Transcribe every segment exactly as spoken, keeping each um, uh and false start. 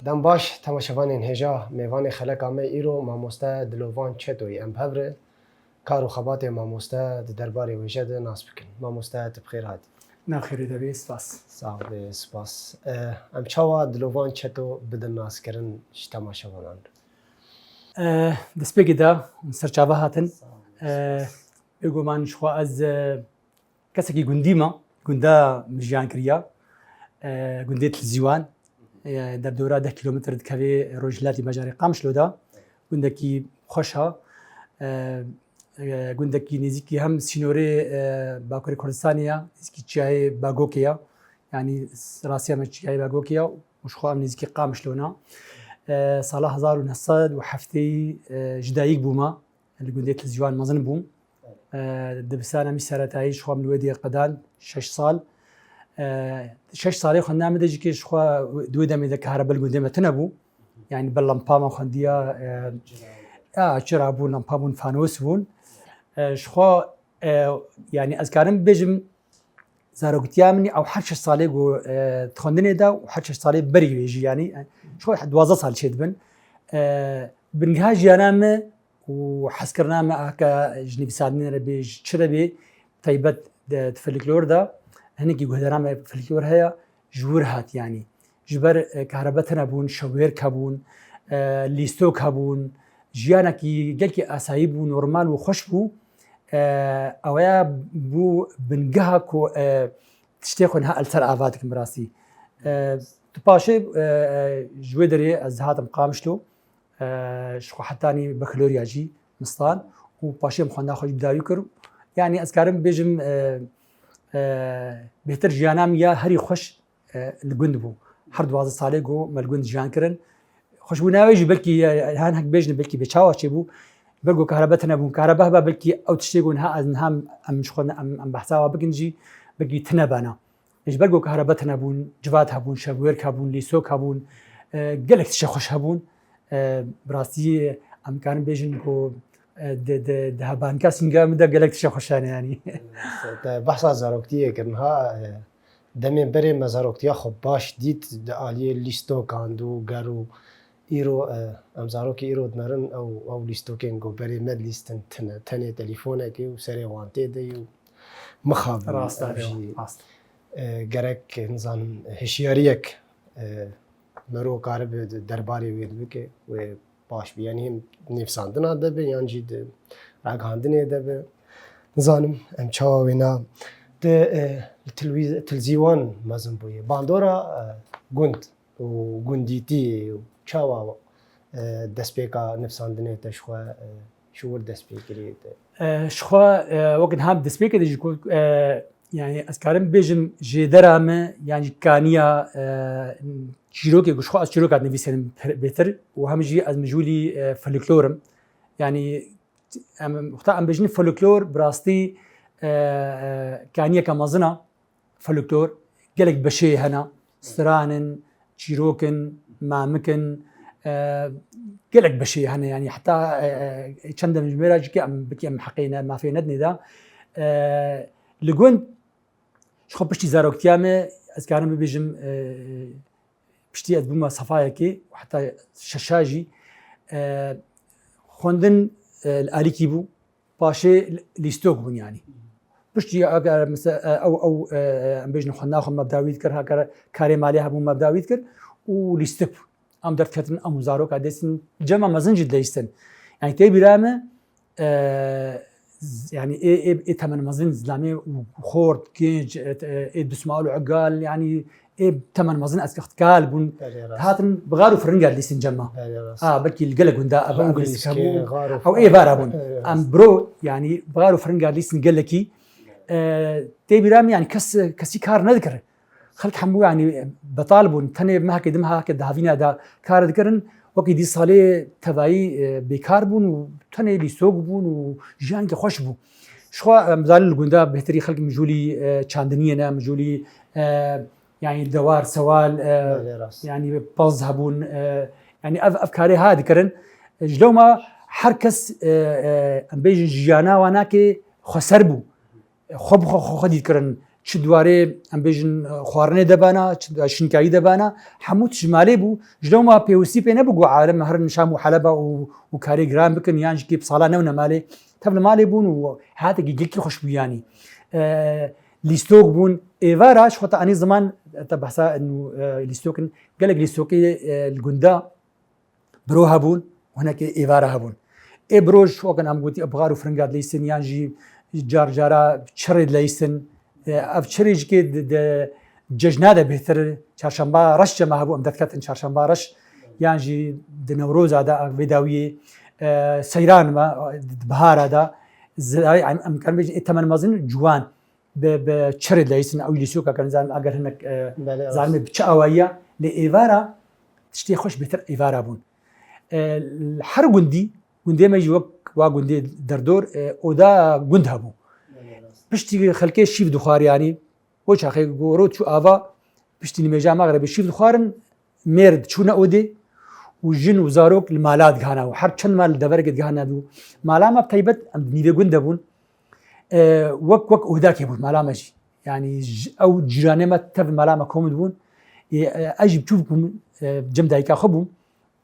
Dem baş, temaşevanên hêja, mêvanê xeleka me îro mamoste Dilovan Çetoyî em bi hev re kar û xebatê mamoste di derbarê wêje de nas bikin. Mamoste, tu bi xêr hatî. Nav xêrê de bê, spas. Sax bê, spas. Eh, em çawa Dilovan Çeto bidin naskirin ji temaşevanan re? Eh, destpêkê de ser çava hatin. Sağ ol. Eh, bêguman ji xwe ez, eh, kesekî gundî me, gunda min jiyan kiriya. Eh, gundê Tilzîwan, eh, derdora deh kîlometr dikeve rojhilatî bajarê Qamişlo de. Gundekî xweş e. Eh, eh, gundekî nêzîkî hem sînorê, eh, Bakurê Kurdistanê ye, nêzîkî çiyayê Bagokê ye. Yanî s-, rastiya me çiyayê Bagokê ye û ji xwe em nêzîkî Qamişlo ne. Eh, sala hezar û neh sed û heftê, eh, ji dayik bûme. Li gundê Tilzîwan mezin bûm. E, dibistana min seretayî ji xwe min li wê dê qedan şeş sal. E, şeş salê xwendina min de jî kê ji xwe di wê demê de kahrebe li gundê me tune bû. Yanî bi lampa me xwendiya, e, ya, çira bûn, lampa bûn, fanos bûn. E, ji xwe, e, yanî ez karim bibêjim, zaroktiya min ew her şeş salê ku, e, di xwendinê de û her şeş salê berî wê jî, yanî, e, ji xwe duwazdeh sal çêdibin. E, bingeha jiyana me û hezkirina me heke ji nivîsandinê re bê, ji çi re bê, taybet di, di folklor de hinekî guhdara me folklor heye, ji wir hat, yanî. Ji ber, e, kahrebe tune bûn, şewêrk hebûn, e, lîstok hebûn, jiyanekî gelkî asayî bû, normal û xweş bû. E, ew ya bû bingeha ku, e, tiştê xwe niha li ser ava dikim bi rastî. E, tu paşê, e, e, ji wê derê ez hatim Qamişlo, e, ji xwe hetanî Bekiloriya jî mistan û paşê em xwenda xwe jî bi dawî kir. Yanî ez karim bibêjim, e, e, bêhtir jiyana min ya herî xweş e, li gund bû. Her duwazdeh salê ku me li gund jiyan kirin. Xweşbûna wê jî belkî, e, han hek bêjin belkî bê çawa çêbû. Ber ku kahrebe tune bûn. Kahrebe heba belkî ew tiştê ku niha ez niha em ji xwe em, em behsa wa bikin jî belkî tune bana. Ji ber ku kahrebe tune bûn, civat hebûn, şevwêrk hebûn, lîsok hebûn, e, gelek tiştê xweş hebûn. E, bi rastî em karin bêjin ku, e, di, di, di hebanika sînga min de gelek tiştê xweş hene yanî. Te behsa zaroktiyê kir niha, e, Demên berê me zaroktiya xwe baş dît di aliyê lîstokan û ger û îro, e, em zarokê îro dinerin ew, ew lîstokên ku berê me dilîstin tine. Tenê telîfonekê û serê wan tê de yê û mixabin. Rast e, ev jî, rast. E, gerek, nizanim, hişyariyek, e, mero karibe di derbarê wê bike, wê baş bi, yanî him nivîsandina de be, yan jî di ragihandinê de be. Nizanim em çawa wêna di, e, li tilwîz-, tilzîwan mezin bûye. Bandora, e, gund û gundîtî û çawa, e, destpêka nivîsandinê te ji xwe, e, ji wir dest pê kiriye te? E, ji xwe, e, wek niha destpêkê de jî ku, e, yanî ez karim bibêjim jêdera me, yan jî kaniya, e, çîrokê ku ji xwe ez çîroka dinivîsînim pir-, bêtir û hem jî ez mijûlî, e, folklor im. Yanî em, wexta em bêjin folklor, bi rastî, e, e, kaniyeke mezin e. Folklor, gelek beşê hene, stran in, çîrok in, mamik in, e, gelek beşê hene, yanî heta, e, e, çend demjimêra jî ke em bikê em heqê ne, mafê nedinê de. E, li gund ji xwe piştî zaroktiya me, ez karim bibêjim, e, piştî ez bûme sefa yekê û heta şeşa jî, e, xwendin, e, li alîkî bû. Paşê lîstok bûn yanî. Piştî eger mese-, e, ew, ew, e, em bêjin xwendina xwe me bi dawî dikir, heger karê malê hebû me bi dawî dikir û lîstik bû. Em derdiketin, em û zaroka dêstin, cema mezin jî dileyistin. Yanî tê bîra me, e, z-, yanî ê, ê, ê temen mezin, zilamê û xort, genc, e, e, ê dusmal û egal, yanî ê temen mezin ez kextkal bûn. Belê, rast. Hatin bi xar û firinga dilîstin cema. Belê, rast. Ha, belkî li gelek gunda ev Xar û û lîstik lîskê, hebû. Xar û Ew ê vara bûn. Belê, rast. Em bro, yanî bi xar û firinga dilîstin gelekî. E, tê bîra min, yanî kes, kesî kar nedikir. Xelk hemû, yanî, betal bûn. Tenê mehekê, du mehekê di havîna de kar dikirin. Wekî dî salê tevayî, e, bêkar bûn û tenê lîstok bûn û jiyankî xweş bû. Ji xwe, em zanin li gunda bêhtirî xelk mijûlî, e, çandiniyê ne, mijûlî, e, yanî dewar, sewal, e, Belê, rast. Yanî pez hebûn, e, yanî ev, ev karê ha dikirin. E, ji lewma her kes, e, e, em bêjin jiyana wan nakê xweser bû. Xwe bi xwe, xwe, xwedî dikirin. çi dwarê, em bêjin, xwarinê de bana, çi şinkayî de bana, hemû tişt ji malê bû. Ji lewma pêwistî pê nebû ku alem herin Şam û Heleba û, û karê giran bikin, yan jî kê bi sala newne malê. Tev li malê bûn û hatekî gelkî xweş bû yanî. E, lîstok bûn. Êvara ji xwe te anî ziman, te behsa, e, lîstokin, gelek lîstokê, e, li gunda biro hebûn û hinekê êvara hebûn. Ê biro ji wek em gotî, bixar û firinga dileysin, yan jî car cara çirê dileysin. E, ev çirê jî kê di, di cejna de bêhtir, çarşemba reş cema hebû, em derketin çarşemba reş, yan jî di Newroza de, vê dawiyê, e, seyran me, di bihara de, zirayê, em, em karin bêjin, ê temen mezin ciwan. Bi, bi çirê dileysin, ew lîsyoka kirin, zanim eger hinek, e, Belê, rast. Zanime bi çi awayiya, lê êvara tiştê xweş bêtir êvara bûn. E, her gundî, gundê me jî wek wa gundê derdor, e, oda gund hebû. Belê, rast. Piştî xelkê şîv dixwar yanî, o çaxê goro çû ava, piştî nimêja mexrebê şîv dixwarin, mêr diçûne odê û jin û zarok li mala digihana û her çend mal li deverekê digihana dû. Mala me bi taybet em di nîvê gund de bûn. E, wek, wek ohdakê bûn mala me jî. Yanî ji, ew cîranê me tev mala me kom dibûn. E, e, ez jî biçûk bûm, e, cem dayika xwe bûm.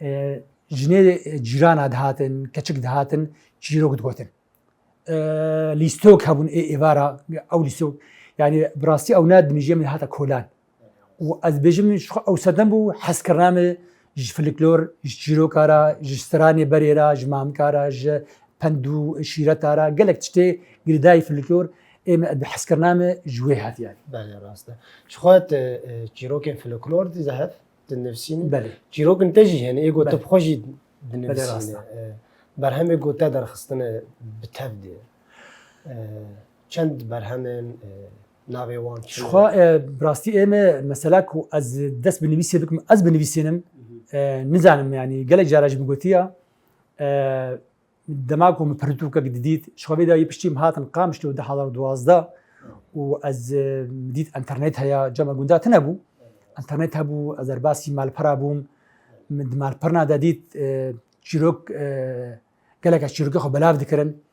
E, jinê, e, cîrana dihatin, keçik dihatin, çîrok digotin. E, lîstok hebûn ê êvara, ew lîstok. Yanî bi rastî ew ne di mijiyê min hate kolan. Û ez dibêjim, ji xwe ew sedem bû, hezkirina min ji filiklor, ji çîroka re, ji stranê berê re, ji mamika re, ji pend û şîreta re, gelek tiştê girêdayî filiklor ê min, hezkirina min ji wê hat yanî. Belê, rast e. Ji xwe tu, e, çîrokên filiklor dî zehf, tu dinivîsînî? Belê. Çîrokên te jî hene, ê ku tu Belê. bi xwe jî Belê, rast dinivîsînî. e. E, berhemê ku te derxistine bi tev dê. E, çend berhem in, e, navê wan çi ne? Ji xwe, e, bi rastî ê me mesela ku ez dest bi nivîsê bikim, ez binivîsînim, e, nizanim yanî gelek cara jî min gotiya, e, dema ku min pirtûkek didît, ji xwe vê dawî piştî min hatin Qamişlo du hezar û duwazdeh û ez, e, min dît enternet heye, cema gunda tune bû. Enternet hebû, ez derbasî malpera bûm. Min di malperna de dît, e, çîrok, e, gelek ez çîrokê xwe belav dikirin.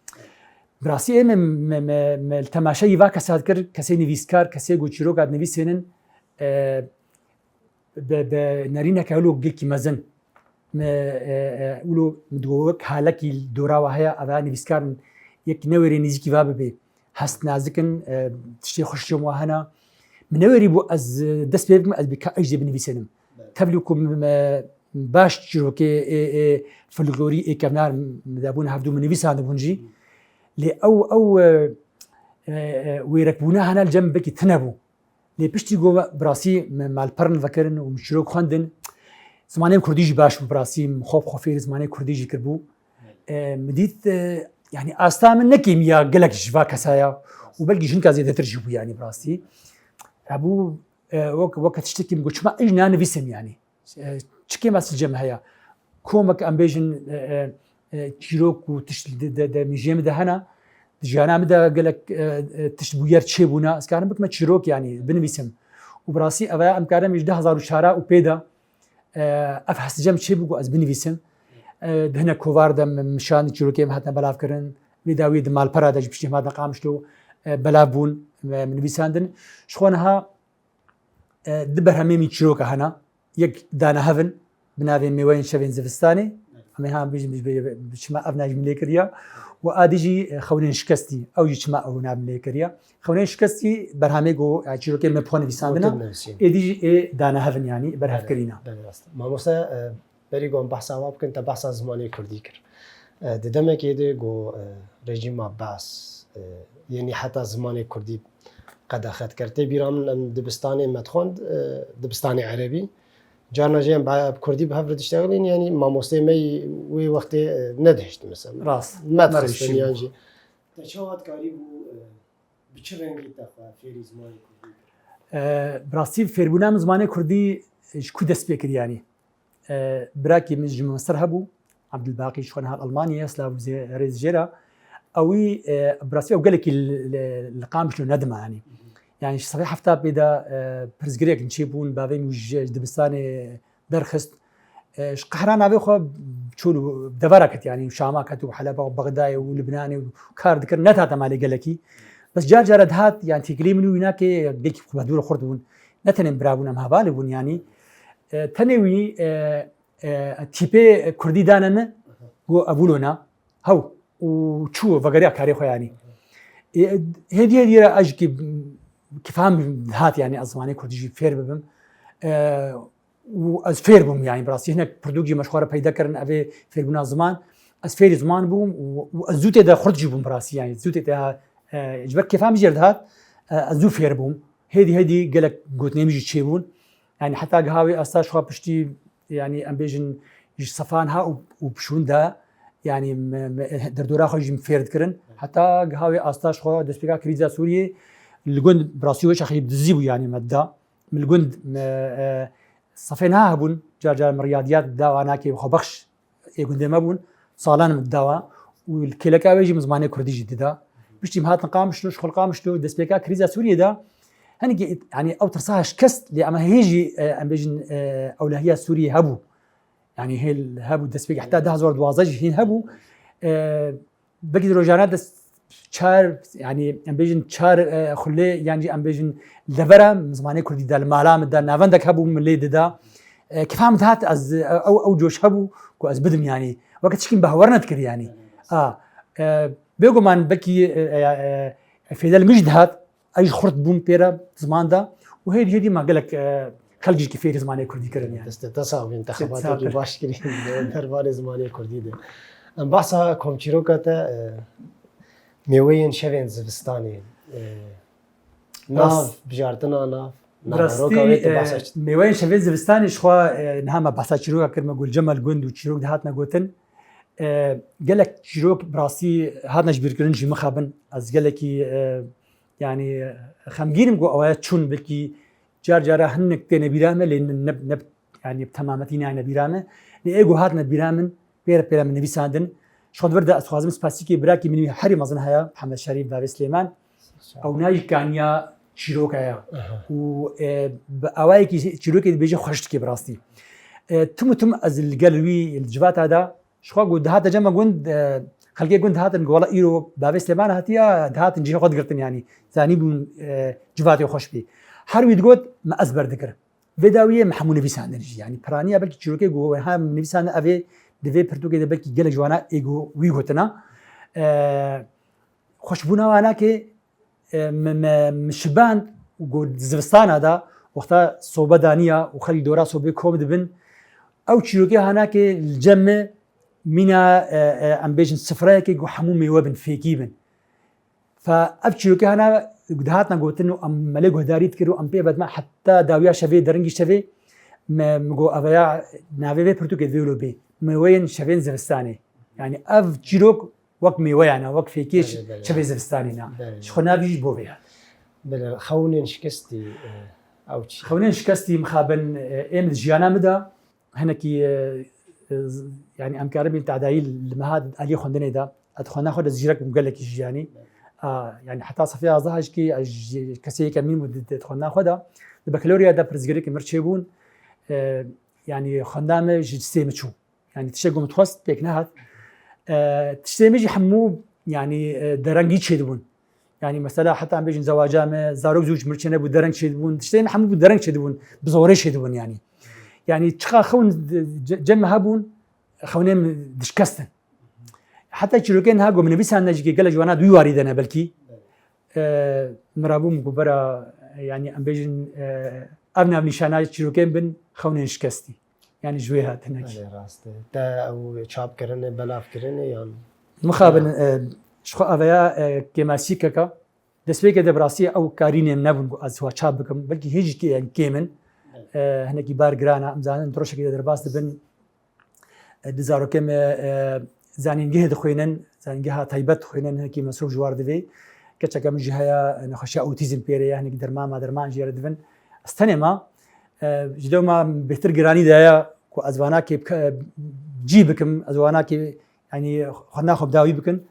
Bi rastî ê me, me, me, me li temaşeyî va kesa dikir, kesê nivîskar, kesê ku çîroka dinivîsênin, e, bi, bi nerîneke wilo gelkî mezin. Me, e, e, wilo min digot wek halekî dora we heye, ev nivîskar in, yek newêrê nêzîkî va bibe. Hest nazik in, e, tiştê xweş jê wa hene. Min newêrî bû ez, e, dest pê bikim, ez bi ka ejdê binivîsênim. Belê. Tevlî ku me baş çîrokê ê, ê folklorî ê kevnar me de bûn, hevdû min nivîsandibûn jî. Lê ew, ew, e, e, e, wêrekbûna hene li cem min belkî tune bû. Lê piştî ku bi rastî me malperin vekirin û min çîrok xwendin, zimanê min kurdî jî baş bû, bi rastî min xwe bi xwe fêrî zimanê kurdî jî kiribû. E, min dît, e, yanî asta min ne kêmî ya gelek ji va kesa ya û belkî ji hinka zêdetir jî bû yanî bi rastî. Hebû, e, wek, weke tiştekî min got, çima ez jî nanivîsim yanî. E, çi kêmasî cem heye? Komek em bêjin, e, e, e, çîrok û tişt di, de, de, mijiyê min de hene. Di jiyana min de gelek, e, e, tişt bûyer çêbûne. Ez karim bikime çîrok yanî binivîsim. Û bi rastî ev ya em karim ji du hezar û çar û pê de, e, ev hest cem çêbû ku ez binivîsim. E, di hinek kovar de min, min şand çîrokê min hatine belavkirin. Wê dawiyê di malpera de ji piştî min hatine Qamişlo, e, belav bûn, e, min nivîsandin. Ji xwe niha, e, du berhemê min çîroka hene. Yek dane hev in, bi navê Mêweyên Şevên Zivistanê. Em ê ha bijî, bijî, bi çima ev navê min lê kiriya. Û a dî jî, e, Xewnên Şikestî. Ew jî çima ew navê min lê kiriya. Xewnên Şikestî berhemê ku, e, çîrokê me bi xwe nivîsandina. Êdî jî ê dane hev in yanî berhev kirîna. Belê, rast. Mamoste, e, Berî ku em behsa wa bikin, te behsa zimanê kurdî kir. E, di demekê de ku, e, rejîma Beas, e, yenî heta zimanê kurdî qedexe dikir. Tê bîra min em dibistanê me dixwend, e, dibistanê erebî. Carna jî em bi, bi kurdî bi hev re diştexilîn, yanî mamosteyê me yî wê wextê, e, nedihişt mesela. Rast. Me dixistin yan jî. Te çawa dikarîbû, e, bi çi rengî te xwe fêrî zimanê kurdî kir? E, bi rastî fêrbûna min zimanê kurdî ji ku dest pê kir yanî? E, birakî min ji Mesir hebû, Abdulbaqî, ji xwe niha Almanya ye, silav û zê-, rêz jê re. Ewî, e, bi rastî ew gelekî li, li, li Qamişlo nedima, yanî. Yanî ji sedê hefta pê de, e, pirsgirêk çêbûn, bavê min ji, ji dibistanê derxist. E, ji qehra navê xwe çû li devera ket, yanî Şama ket û Heleba û Bexdayê û Libnanê û kar dikir, netate malê gelekî. Bes car cara dihat, yani têkilî min û wî nake, gelkî xwe dûr xurt bûn. Ne tenê birabûn, em hevalê bûn yani. E, tenê wî, e, e, tîpê kurdî dane min, got ev wilo na. Hew, û çû vegeriya karê xwe yani. E, hêdî hêdî re ez jî ki, ki fam dihat yani ez zimanê kurdî jî fêr bibim. E, û ez fêr bûm, yani bi rastî hinek pirtûk jî me ji xwe re peyde kirin, ev ê fêrbûna ziman. Ez fêrî ziman bûm û, û ez zû tê de xurt jî bûm bi rastî, yani zû tê de, e, ji ber kêfa min jê re dihat, e, ez zû fêr bûm. Hêdî hêdî gelek gotinên min jî çêbûn. Yani heta giha wê asta ji xwe piştî, yani em bêjin ji sefan ha û, û pişûn de, yani me, me, derdora xwe jî min fêr dikirin. Heta giha wê asta ji xwe destpêka krîza Sûriyê li gund bi rastî wê çaxî dizî bû, yani me dida. Min li gund, me, e, sefên ha hebûn, car car min riyadiyat dida wana kê xwebexş ê gundê me bûn, salan min dida wa û li kêleka wê jî min zimanê kurdî jî dida. Piştî min hatin Qamişlo, ji xwe li Qamişlo destpêka krîza Sûriyê de, henekî, yani ew tirsa şikest, lê ema hê jî, e, em bêjin, e, ewlehiya Sûriyê hebû. Yani hê hebû destpêkê heta du hezar duwazdeh jî hîn hebû. E, belkî di rojane de çar, yani em bêjin çar, e, xulê, yan jî em bêjin devera min zimanê kurdî de li mala min de navendek hebû min lê dida. E, kêfa min dihat ez, e, ew, ew coş hebû ku ez bidim yani. Weke tişkî min bawer nedikir yani. A, e, bêguman belkî, e, e, e, fêde li min jî dihat. Ez jî xurt bûm pê re ziman de û hêdî hêdî me gelek, e, xelk jî ki fêrî zimanê kurdî kirin yani. Destê te sax bin, te xebateke baş kirî di derbarê zimanê kurdî de. Em behsa komçîroka te, e, mêweyên şevên zivistanê, e, nav, bijartina nav, naveroka wê tu, e, behsa çi? Mêweyên şevên zivistanê ji xwe, e, niha me behsa çîroka kir, me got li cem me li gund û çîrok dihatine gotin. E, gelek çîrok bi rastî hatine ji bîrkirin jî mixabin. Ez gelekî, e, yani xemgîn im ku ew çûn, belkî car cara hinek têne bîra me, lê ne, ne, yani bi temametî nayne bîra me. Lê ê ku hatine bîra min, pê re pê re min nivîsandin. Ji xwe di vir de ez dixwazim spasîkê birakî min wî herî mezin heye, Mihemed Şerîf, bavê Silêman. Ew nayî kaniya çîroka ya. Aha. Û, e, bi awayekî çîrokê dibêje xweş dike bi rastî. E, tim û tim ez li gel wî li civata de, ji xwe got dihate cem me gund, e, xelkê gund dihatin, got wela îro bavê Silêman hatiya, dihatin cihê xwe digirtin yani. Zanîbûn, e, civatê xweş bî. Her wî digot me ez berdikir. Vê dawiyê me hemû nivîsandin jî. Yani piraniya belkî çîrokê ku ha min nivîsandin, ev ê di vê pirtûkê de belkî gelek ji wana ê ku wî gotina. E, xweşbûna wana kê, e, me, me, me şiband ku di zivistana de wexta sobe daniya û xelk dora sobê kom dibin. Ew çîrokê hanakê li cem me mîna, e, e, em bêjin sifreyekê ku hemû mêwe bin, fêkî bin. Fe ev çîrokê hene dihatine gotin û em me lê guhdarî dikir û em pê vedime heta dawiya şevê, derengî şevê me, me got eveya navê vê pirtûkê divê wilo bê. Mêweyên şevên zivistanê. Yani ev çîrok wek mêweyan e, wek fêkê şevê zivistanê ne. Belê, belê. Ji xwe navî jî bo vê hat. Belê, xewnên şikestî, e, ew çi? Xewnên şikestî mixabin, e, êm di jiyana min de. Hinekî, e, e, z-, yani em karibîn tadayî li meha aliyê xwendinê de, ez xwendina xwe de zîrek bûm gelekî jî yani. A, yani heta sefê yazdeh jî ki ez ji kesê yekemîn bû di, di xwendina xwe de. Di bakalorya de pirsgirêkê mir çêbûn, e, yani xwenda me ji destê min çû. Yani tiştê ku min dixwest pêk nehat. E, tiştê min jî hemû yani, e, derengî çêdibûn. Yani mesela heta em bêjin zewaca me, zarok zû ji mir çênebû, dereng çêdibûn. Tiştê me hemû bi dereng çêdibûn, bi zorê çêdibûn yani. Yani çiqa xewn ce-, cem me hebûn, xewnên min dişkestin. Heta çîrokên niha ku min nivîsandine jî gelek ji wana di wî warî de ne belkî. E, min rabûm ku bera, yani em bêjin, e, ev navnîşana çîrokên bin xewnên şikestî. Yani ji wê hatine kî. Belê, rast e. Te ew çap kirine, belav kirine yan? Mixabin, e, ji xwe aveya, e, kêmasîkeka. Destpêkê de bi rastî ew karînên nebûn ku ez wa çap bikim. Belkî hê jî kê-, yani kêm in. Belê. E, hinekî bar giran e. Em zanin di rojekê de derbas dibin. E, di zarokê me, e, zanîngehê dixwînin, zanîngeha taybet dixwînin, hinekî mesrûf ji war divê. Keçeke min jî heye, nexweşiya otîzm pê re ye, hinekî derman ma derman jê re dibin. Ez tenê ma, e, ji dewma bêhtir giranî daye ku ez wana kê bike-, cî bikim, ez wana kê, yanî xwendina xwe bi dawî bikin.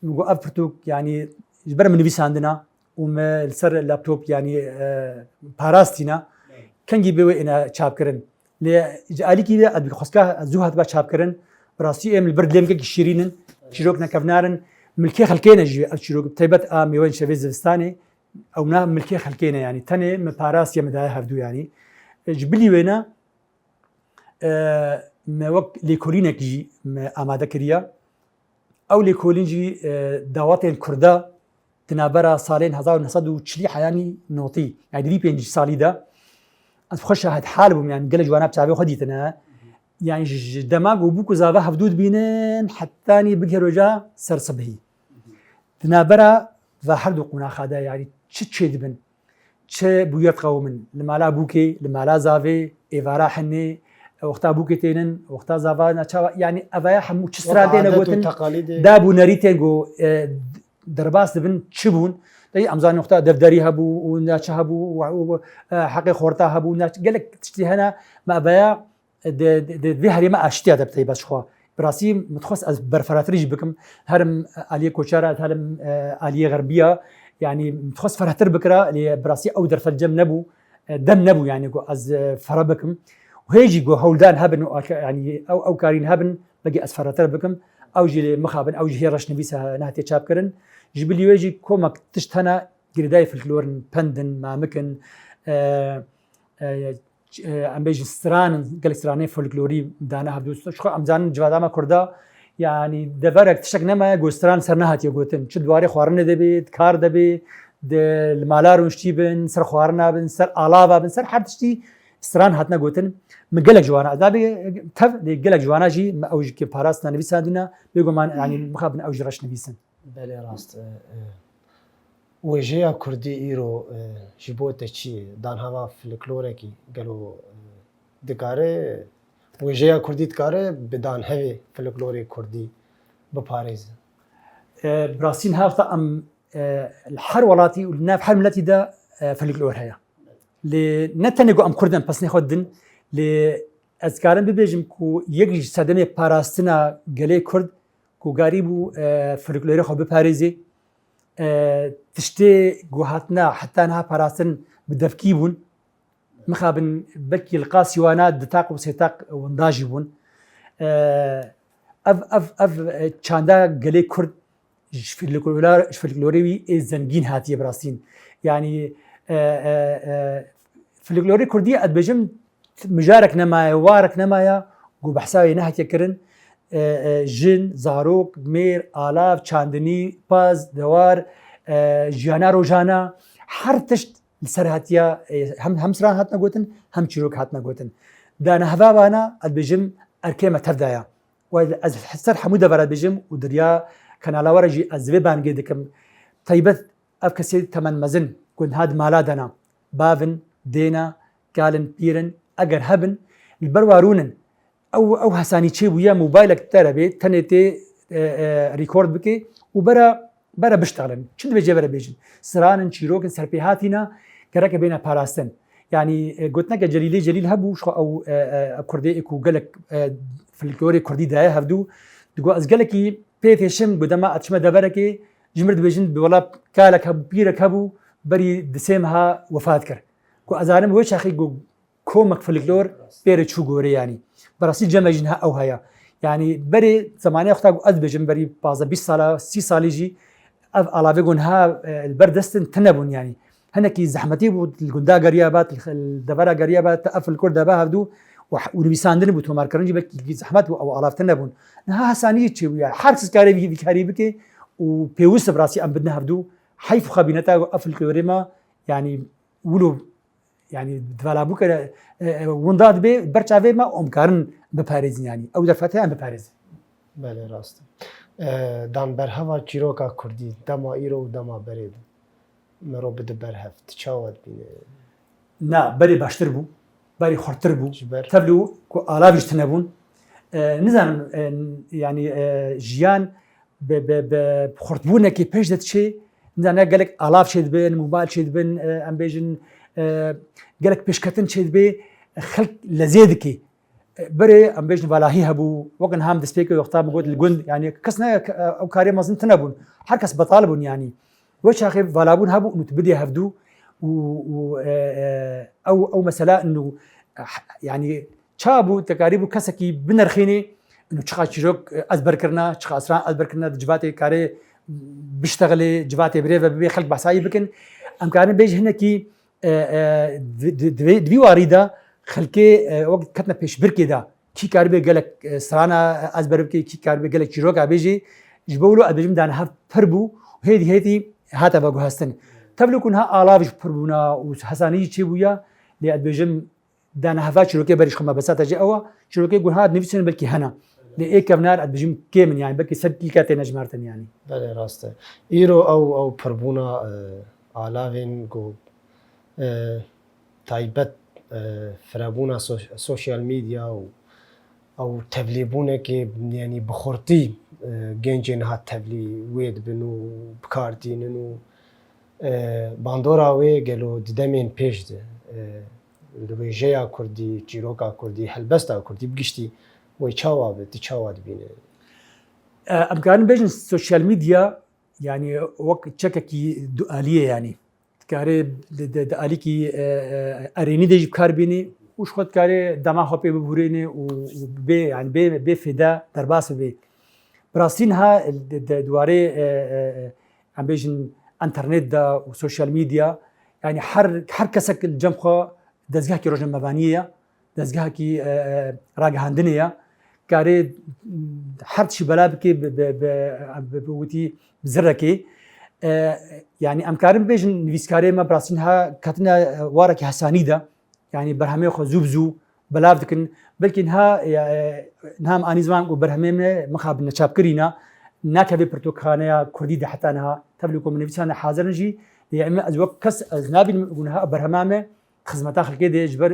Min got ev pirtûk, yanî ji ber min nivîsandina û me li ser laptop, yanî, e, parastîna. Belê. Kengî bê wê êne çapkirin. Lê ji alîkî de ez bi xwestka zû hatiba çapkirin. Bi rastî em li bir dilê min gelkî şîrîn in, çîrok nekevnar in. Milkê xelkê ne jî ev çîrok, bi taybet a mêwên şevê zivistanê, ewna milkê xelkê ne, yanî tenê min parastiye, min daye hevdû, yanî. E, ji bilî wêne, e, me wek lêkolînek jî me amade kiriye. Ew lêkolîn jî, e, dawetên Kurda di navbera salên hezar û neh sed û çilî heyanî notî, yanî di vî pêncî salî de ez xwe şahid hal bûm, yanî gelek ji wana bi çavê xwe dîtine. Yanî ji, ji dema ku bûk û zava hevdû dibînin, hetanî bigihê roja ser sibhî. Di navbera va her du qonaxa de, yanî çi çêdibin, çi bûyer diqewimin, li mala bûkê, li mala zavê, êvara hinê, wexta bûkê tênin, wexta zava naçawa, yanî evaya hemû çi sira têne gotin, dab û nerî tên ku, e, derbas dibin, çi bûn. Dayî em zanin wexta devderî hebû û naçe hebû û, û, e, heqê xorta hebû, naç-, gelek tiştî hene, me evaya di, di, di vê herêma aştiya de bi taybet ji xwe. Bi rastî min dixwest ez berfiratirî jî bikim. Herim aliyê koçera, herim, e, aliyê xerbiya. Yanî min dixwest ferehtir bikira, lê bi rastî ew derfet cem nebû. E, dem nebû, yanî ku ez, e, fere bikim. Û hê jî ku hewldan hebin û aka-, yanî ew, ew karîn hebin, belkî ez ferehtir bikim. Ew jî lê mixabin, ew jî hê reşnivîs e, nehatiye çapkirin. Ji bilî wê jî komek tişt hene, girêdayî folklor in, pend in, mamik in, e, e, ç-, e, em bêjin stran in, gelek stranên folklorî dane hevdû. Ji xwe em zanin civata me Kurda, yanî deverek tiştek nemaye ku stran ser nehatiye gotin. Çi di warê xwarinê de bê, di kar de bê, di, li mala rûniştî bin, ser xwarina bin, ser alava bin, ser her tiştî stran hatine gotin. Min gelek ji wana, ez nabê tev, lê gelek ji wana jî me ew jî ki parastina nivîsandina, bêguman, yanî mixabin ew jî reş nivîsin. Belê rast e, e, wêjeya kurdî îro, e, ji bo te çi ye? Danheva folklorekî gelo, e, dikare, wêjeya kurdî dikare bi danhevê folklorê kurdî biparêze? E, bi rastî niha wexta em, e, li her welatî û li nav her miletî de, e, folklor heye. Lê ne tenê ku em kurd in, pesnê xwe didin, lê ez karim bibêjim ku yek ji sedemê parastina gelê kurd ku garî bû, e, folklorê xwe biparêzê. E, tiştê ku hatine heta niha parastin bi devkî bûn. Mixabin belkî li qasî wana du taq û sê taq winda jî bûn. E, ev, ev, ev, e, çanda gelê kurd ji folklora-, ji folklorê wî ê zengîn hatiye bi rastîn. Yanî, e, e, e, folklorê kurdî ez dibêjim, mijarek nemaye, warek nemaye ku behsa wê nehatiye kirin. E, e, jin, zarok, mêr, alav, çandinî, pez, dewar, e, jiyana rojana, her tişt li ser hatiye, e, hem, hem stran hatine gotin, hem çîrok hatine gotin. Daneheva vana, ez dibêjim, erkê me tev de ye. Û ez, ez ser hemû devera dibêjim û di riya kanala we re jî ez vê bangê dikim. Taybet ev kesê temen mezin ku niha di mala de ne, bav in, dê ne, kal in, pîr in, eger hebin, li ber wa rûnin. Ew, ew hesanî çêbûye, mobaylek te re bê, tenê tê, e, e, rîkord bikê û bere, bere biştexilin. Çi dibêje bere bêjin? Stran in, çîrok in, serpêhatî ne, gereke bêne parastin. Yanî, e, gotineke Celîlê Celîl hebû, ji xwe ew, e, e, kurdê ê ku gelek, e, folklorê kurdî daye hevdû, digot, ez gelekî pê têşim, ku dema ez çime deverekê, ji mir dibêjin, bi wela kalek hebû, pîrek hebû, berî di sê meha wefat kir. Ku ez zanim wê çaxê ku komek folklor pê re çû gorê, yanî. Bi rastî cem me jî niha ew heye. Yanî berê zemanê wexta ku ez dibêjim, berî pazdeh bîst sala, sî salî jî ev alavê ku niha, e, li ber dest in tune bûn, yanî. Hinekî zehmetî bû, li gunda geriya be, li devera geriya be, te ev folklor de be hevdû û, û nivîsandin bû, tomarkirin jî belkî zehmet bû, ew alav tune bûn. Niha hesanî çêbûye. Her kes kare vî, vî karî bike û pêwist e bi rastî em bidine hevdû. Heyf xwe bîneta ev folklorê me, yanî wilo, yanî di vala bûke, e, e, winda dibe ber çavê me û em karin biparêzin, yanî ew derfet heye em biparêzin. Belê, rast e. E, dan berheva çîroka kurdî, dema îro û dema berê de, mero bide berhev, tu çawa dibîne? Na, berê baştir bû, berê xurttir bû. Ji ber? Tevlî ku alav jî tune bûn. E, nizanim, e, yanî, e, jiyan bi, bi, bi xurtbûnekê pêş de diçê, nizane gelek alav çêdibin, mobayl çêdibin, e, em bêjin, e, gelek pêşketin çêdibe, xelk lezê dike. E, berê em bêjin valahî hebû, wek niha em destpêkê wexta min got li gund, yanî kes ne, e, ew karê mezin tune bûn. Her kes betal bûn yanî. Wê çaxê valabûn hebû û tu bidê hevdû û, û, e, e, ew, ew mesela inu, e, yanî ça bû, te karîbû kesekî binirxînî, inu çiqa çîrok, e, ezber kirina, çiqa stran ezber kirina, di civatê karê biştexilê, civatê birêve bibê, xelk behsa wî bikin. Em karin bêjin hinekî, e, e, di, di, di vê, di vî warî de xelkê, e, wek ketine pêşbirkê de, kî karibe gelek, e, strana ezber bike, kî karibe gelek çîroka bêjê, ji bo wilo ez bêjim dane hev pir bû û hêdî hêdî hate veguhestin. Tevlî ku niha alav ji pir bûna û hesanî jî çêbûya, lê ez bêjim dane heva çîrokê berî ji xwe me besata jî ew e, çîrokê ku niha dinivîsin belkî hene. Lê ê kevnar ez bêjim kêm in, yanî belkî sed kîlka têne jimartin yanî. Belê, rast e. Îro ew, ew pirbûna, e, alavên ku, e, taybet, e, firebûna so-, sosyal medya û ew tevlîbûnekê, yanî bi xurtî, e, gencên hat tevlî wê dibin û bi kar tînin û, e, bandora wê gelo di demên pêş de, e, li wêjeya kurdî, çîroka kurdî, helbesta kurdî bi giştî wê çawa be, tu çawa dibîne? E, em karin bêjin sosyal medya, yanî wek çekekî dualî ye yanî. Dikare di, di, di alîkî, e, e, erênî de jî bi kar bînî û ji xwe dikare dema xwe pê bibûrênê û, û bê, yanî bê, bê fêde derbas bibe. Bi rastî niha di, di, di warê, e, e, e, em bêjin enternet de û sosyal medya, yanî her, her kesek li cem xwe dezgehekî rojnamevaniyê ye. Dezgehekî, e, e, ragihandinê ye. Karê her tişî bela bike bi, bi, bi, bi, bi witî bi zirekê. E, yanî em karin bibêjin nivîskarê me bi rastî niha ketine, e, warekî hesanî de. Yanî berhemê xwe zû bi zû belav dikin. Belkî niha, e, e, niha em anî ziman ku berhemê me mixabin neçapkirî ne. Nakeve pirtûkxaneya kurdî de heta niha. Tevlî ku min nivîsane hazir in jî. Lê em ez wek kes ez nabînim ku niha berhema me xizmeta xelkê de ji ber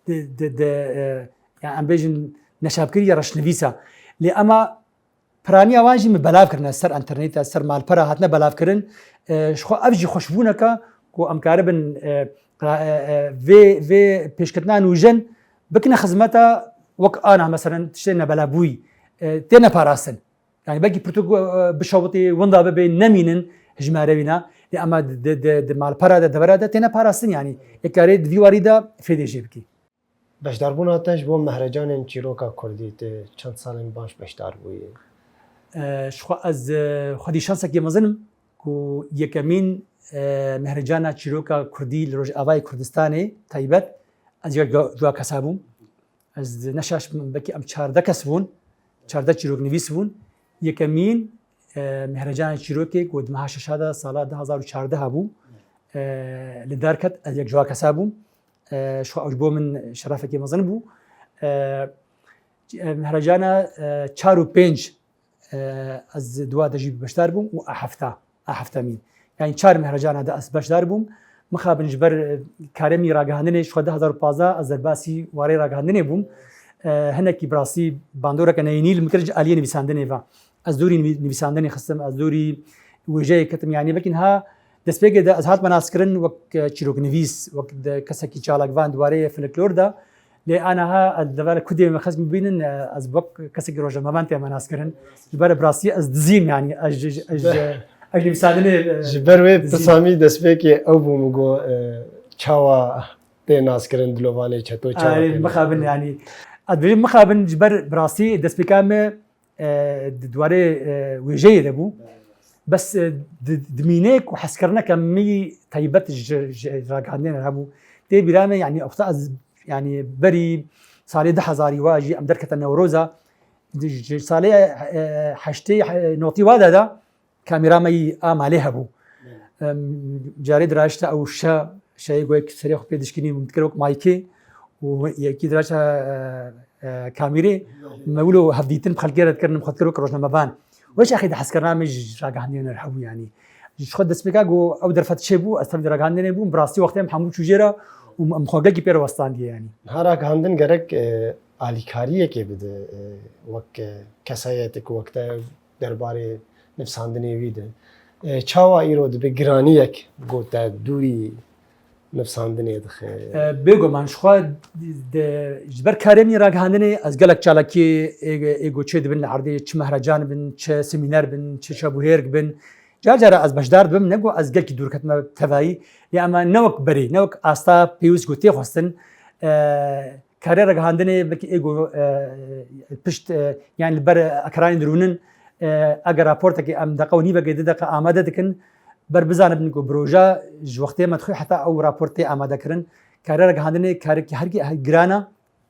di, di, di, e, yani em bêjin neşapkirî ya reşnivîsa. Lê ema piraniya wan jî min belav kirine ser enterneta, ser malpera hatine belavkirin. E, ji xwe ev jî xweşbûneke ku em karibin, e, ra-, e, e, vê, vê pêşketina nûjen bikine xizmeta wek ana, meselen tiştê nebelavbûyî, e, têne parastin. Yani belkî pirtûk, e, bişewitî, winda bibe, nemînin hijmare wîna. Lê ema di, di, di, di malpera de, devera de têne parastin yani. Ê karê di vî warî de fêdê jê bikî. Beşdarbûna te ji bo mehrecanên çîroka kurdî, tu çend salên baş beşdar bûyî? E, ji xwe ez, e, xwedî şansekî mezin im ku yekemîn, e, mehrecana çîroka kurdî li Rojavayê Kurdistanê taybet ez yek ji wa kesa bûm. Ez neşaş bim, belkî em çardeh kes bûn, çardeh çîroknivîs bûn. Yekemîn, e, mehrecana çîrokê ku di meha şeşa de sala du hazar û çardeh bû, e, li dar ket, ez yek ji wa kesa bûm. E, ji xwe ew ji bo min şerefekî mezin bû. E, e, mehrecana, e, çar û pênc, e, ez di wa de jî beşdar bûm û a hefta, a heftemîn. Yani çar mehrecana de ez beşdar bûm. Mixabin ji ber, e, karemî ragihandinê ji xwe du hazar û pazdeh ez derbasî warê ragihandinê bûm. E, hinekî bi rastî bandoreke neyînî li min kir ji aliyê nivîsandinê ve. Ez dûrî nivî-, nivîsandinê xistim, ez dûrî wêjeyê ketim. Yani belkî niha destpêkê de ez hatime naskirin wek, e, çîroknivîs, wek de kesekî çalakvan di warê folklor de. Lê aniha ez li devera kudê me xelk bibînin, e, ez wek kesekî rojnamevan tême naskirin. Ji ber bi rastî ez dizîm, yani ez ji, ez ji, ez ji nivîsandinê, e, Ji ber wê dizîm. Pirsa min destpêkê ew bû, min got, e, çawa tê naskirin dilovanê çeto çawa Ay, tê mixabin naskirin? Yani. Ez dibêjim mixabin ji ber bi rastî destpêka me e, di dwarê, e, wêjeyê de bû. Bes, e, di, di mînê ku hezkirineke min taybet ji, ji ragihandinê hebû. Tê bîra me, yani, wexta ez, yani, berî salê du hezarî wa jî em derkete Newroza. Di, ji salê, e, heştê, e, notî wa de de kamera me yî a malê hebû. Em, carê dirajte ew şe, şeyê goyek serê xwe pê dişkînî min dikir wek maykê û yekî dirajte, e, e, kamîrê. Me wilo hevdîtin bi xelkê re dikirin, min xwe dikir wek rojnamevan. Wê çaxê de hezkirina min ji ragihandinê re hebû, yanî. Ji xwe destpêka ku ew derfet çêbû, ez tevlî ragihandinê bûm, bi rastî wextê em hemû çû jê re û em xwe gelkî pê re westandiye, yanî. Niha ragihandin gerek, e, alîkariyekê bide, e, wek, e, kesayetê ku wek te derbarê nivîsandinê wî de. E, çawa îro dibe giraniyek ku te dûrî nivîsandinê dixe? E, bêguman, ji xwe de, ji ber karê min ragihandinê ez gelek çalakiyê ê, ê ku çê dibin li erdê, çi mehrecan bin, çi semîner bin, çi çebûhêrk bin. Car cara ez beşdar dibim, ne ku ez gelkî dûr ketime tevayî. Lê ema ne wek berê, ne wek asta pêwîst ku tê xwestin. E, Karê ragihandinê belkî ê ku, e, pişt, e, yani li ber ekranê dirûnin, E, eger raportekê em deqa û nîvekê, du deqa amade dikin, ber bizanibin ku bi roja ji wextê me dixuye heta ew raport tê amade kirin. Karê ragihandinê karekî herkî giran e,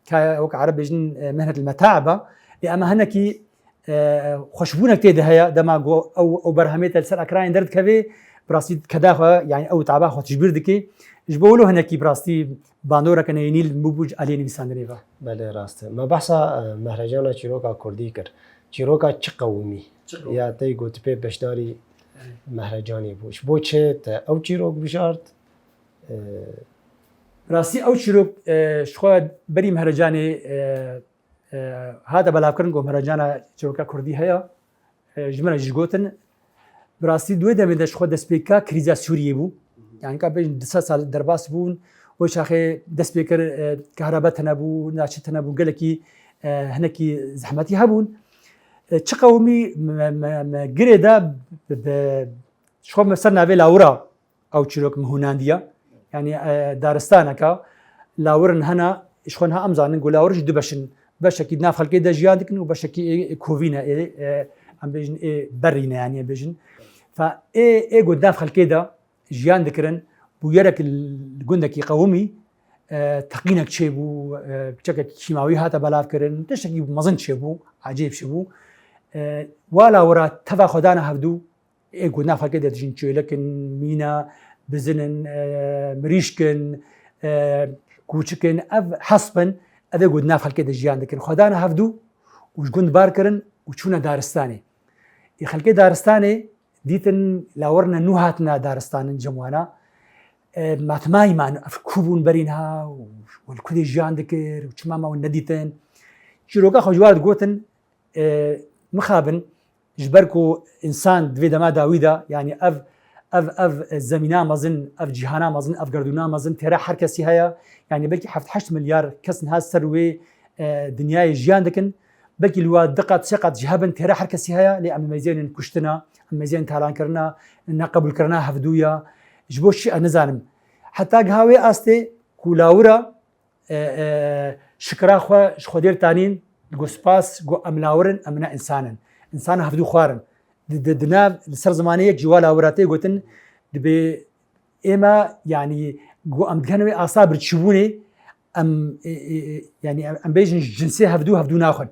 ka wek Ereb bêjin, e, mehnet el-meta'ib e. Lê ema hinekî, e, xweşbûnek tê de heye, dema ku ew, ew berhemê te li ser ekranê derdikeve, bi rastî keda xwe, yani ew taba xwe tijbîr dike. Ji bo wilo hinekî bi rastî bandoreke neyînî li min bû ji aliyê nivîsandinê ve. Belê, rast e. Me behsa, e, mehrecana çîroka kurdî kir. Çîroka çi qewimî? Çi qewimî? Ya te got pê beşdarî mehrecanê bû. Ji bo çi te ew çîrok bijart? E, Rastî ew çîrok, e, ji xwe berî mehrecanê, e, e, hate belavkirin ku mehrecana çîroka kurdî heye. E, ji min re jî gotin. Bi rastî di wê demê de ji xwe destpêka krîza Sûriyê bû. Yani ka bêjin du sed sal derbas bûn. Wê çaxê dest pê kir, e, kahraba tune bû, naçe tune bû, gelekî, e, hinekî zehmetî hebûn. E, çi qewimî me, me, me girê de bi, bi, ji xwe me ser navê lawira ew çîrok min hûnandiye. Yani, e, daristaneke lawirin hene, ji xwe niha em zanin ku lawir ji du beş in. Beşekî di nav xelkê de jiyan dikin û beşekî ê, ê kovî ne, ê, e, em bêjin ê berî ne, yani em bêjin. Fa ê, ê ku di nav xelkê de jiyan dikirin, bûyerek li gundekî qewimî, e, teqînek çêbû, e, çekek kîmawî hate belavkirin, tiştekî mezin çêbû, ecêb çêbû. E, wa lawira teva xwe dane hevdû, ê ku nav xelkê de dijîn, çêlek in, mîna, bizin in, e, mirîşk in, e, kûçik in, ev hesp in, ev ê ku di nav xelkê de jiyan dikin. Xwe dane hevdû û ji gund bar kirin û çûne daristanê. Ê xelkê daristanê dîtin lawirine nû hatine daristanin cem wana. E, matmayî man ev ku bûn berî niha û li ku dê jiyan dikir û çima me wan nedîtin. Çîroka xwe ji wan re digotin, e, mixabin, ji ber ku însan di vê dema dawî de, yani ev, ev, ev zemîna mezin, ev cîhana mezin, ev gerdûna mezin, têra her kesî heye. Yani belkî heft heşt milyar kes niha ser wê, e, dinyayê jiyan dikin. Belkî li wa du qat, sê qat jî hebin, têra her kesî heye, lê em mêzeyên kuştina, em mêzeyên talankirina, neqebûlkirina hevdû ya. Ji bo çi, ez nizanim. Heta giha wê astê ku lawira, e, e, şikira xwe ji Xwedê re tanîn, digo spas, go em lawir in, em ne însan in. Însan hevdû xwar in. Di, di, di nav, li ser zimanê yek ji wa lawira tê gotin, dibê ême, yanî, go em digehin wê asta birçîbûnê, em, e, e, e, yanî, em, em bêjin ji cinsê hevdû, hevdû naxwin.